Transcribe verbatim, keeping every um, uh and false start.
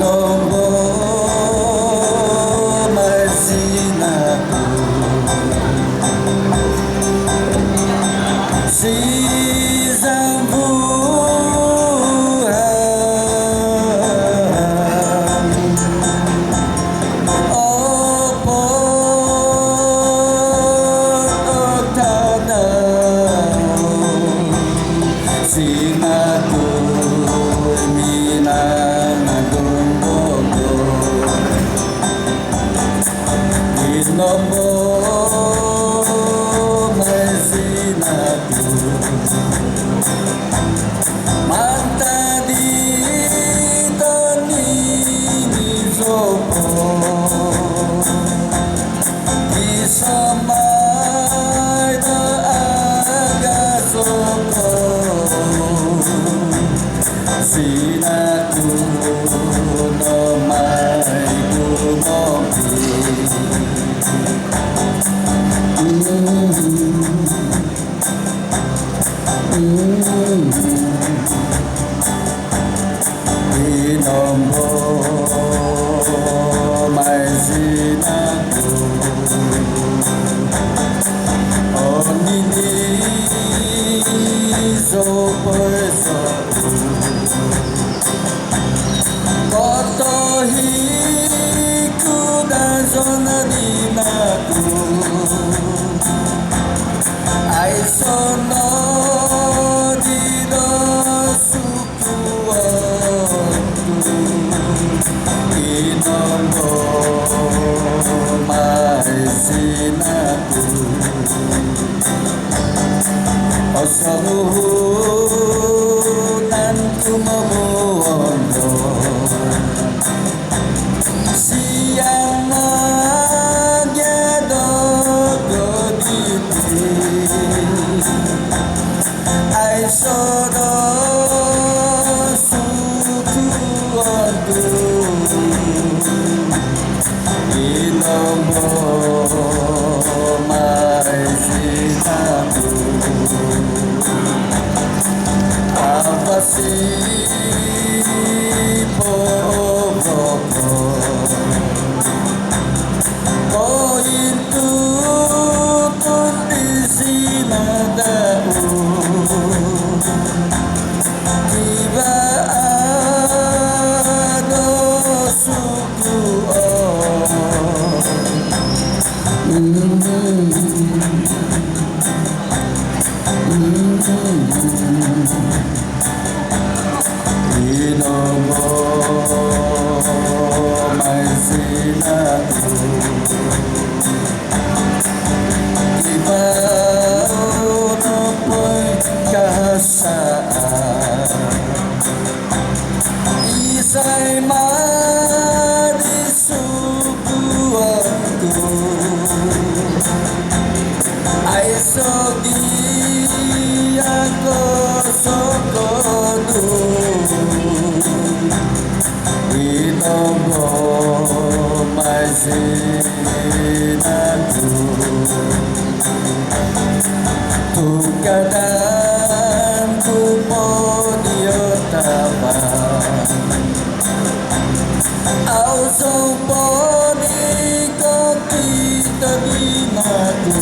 Nombo mai zina ku, si Zangbuhan, opo o tadau, si ngaku minangandung dogo. Inombo mai zina ku, mantad di tonini zopo, i somai do agazo ku, zina ku no mai ku nopi. Inombo mai zina ku, onini zopo zou, kotohi ku do zona dina ku, aiso no di do sukuon ku. Inombo mai zina ku, o songuhunan ku momuondom, siang no gia dogo diti, aiso do sukuon ku. Inombo mai zina ku, avasi po o vokon, pointutunan di zina dau, kivaa do sukuon. Inombo mai zina ku, kivaa no poingkahasaan, isai ma di sukuon ku, aiso gia kosokodung. Inombo mai zina ku, tu kadan ku po di o tapa, au zou po di kokito dina ku,